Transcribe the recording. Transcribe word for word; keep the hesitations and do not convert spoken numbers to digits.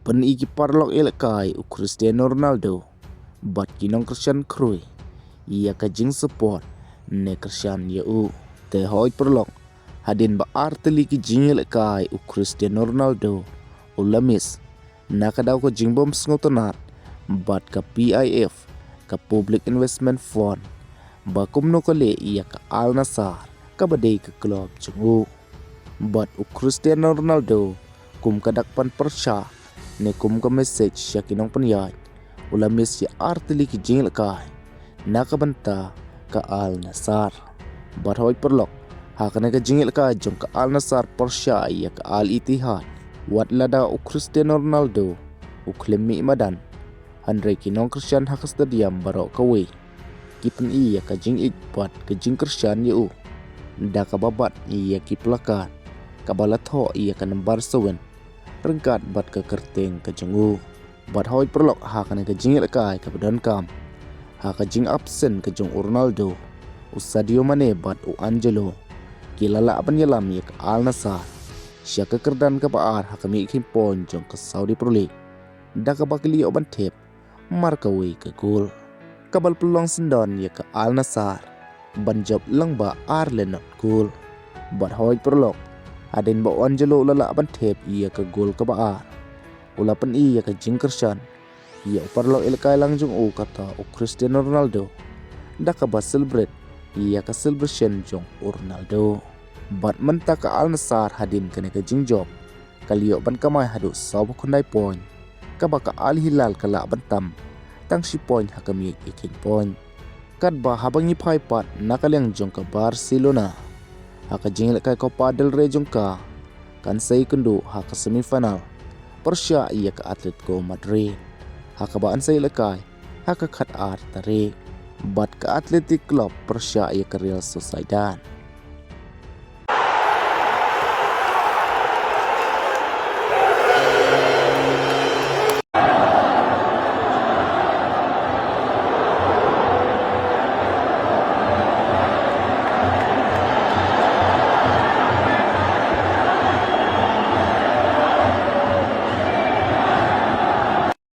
Pyni ki paralok ïalehkai u Cristiano Ronaldo bad ki nongkyrshan khrui ïa ka jingsupport ne kyrshan ïa u. Te hoi paralok, hadien ba ar tylli ki jingïalehkai u Cristiano Ronaldo u la miss na ka daw ka jingbym sngewtynnad bad ka P I F, ka Public Investment Fund, ba kumno ka leh ïa ka Al Nassr kaba dei ka club jong u. Bad u Cristiano Ronaldo kum ka dak ban pyrshah ne kum ka message sha ki nongpynïaid, u la miss ïa ar tylli ki jingïalehkai na ka bynta ka Al Nassr. Bad hoi paralok, ha kane ka jingïalehkai jong ka Al Nassr pyrshah ïa ka Al Ittihad, wat lada u Cristiano Ronaldo u khlem mih madan, hynrei ki nongkyrshan ha ka stadium baroh kawei ki pyni ïa ka jingïeit bad ka jingkyrshan ïa u da kaba bat ïa ki placard kaba la thoh ïa ka nambar seven ryngkat bad ka kyrteng ka jong u. Bad hoi paralok, ha kane ka jingïalehkai kaba donkam, ha ka jingabsent ka jong u Ronaldo, u Sadio Mane bad u Angelo ki la lah ban ïalam ïa ka Al Nassr sha ka kyrdan kaba ar ha ka miej kheiñ point jong ka Saudi Pro League da kaba ki la ïoh ban thep mar kawei ka gol, kaba la pynlong syndon ïa ka Al Nassr ban jop lyngba ar lynnot gol. Bad hoi paralok, hadien ba u Angelo u la lah ban thep ïa ka gol kaba ar, u la pyni ïa ka jingkyrshan ïa u paralok ïalehkai lang jong u, kata u Cristiano Ronaldo, da kaba celebrate ïa ka celebration jong u Ronaldo. Bad mynta ka Al Nassr hadien kane ka jingjop ka la ïoh ban kamai haduh sawphew khyndai point, kaba ka Al Hilal ka lah ban tam tang shi point ha ka miej kheiñ point. Katba haba ngi phai pat na ka liang jong ka Barcelona, ha ka jingïalehkai Copa del Rey jong ka, kan sa ïakynduh ha ka semi final pyrshah ïa ka Atletico Madrid, ha kaba yn sa ïalehkai ha ka khatar tarik. Bad ka Athletic Club pyrshah ïa ka Real Sociedad.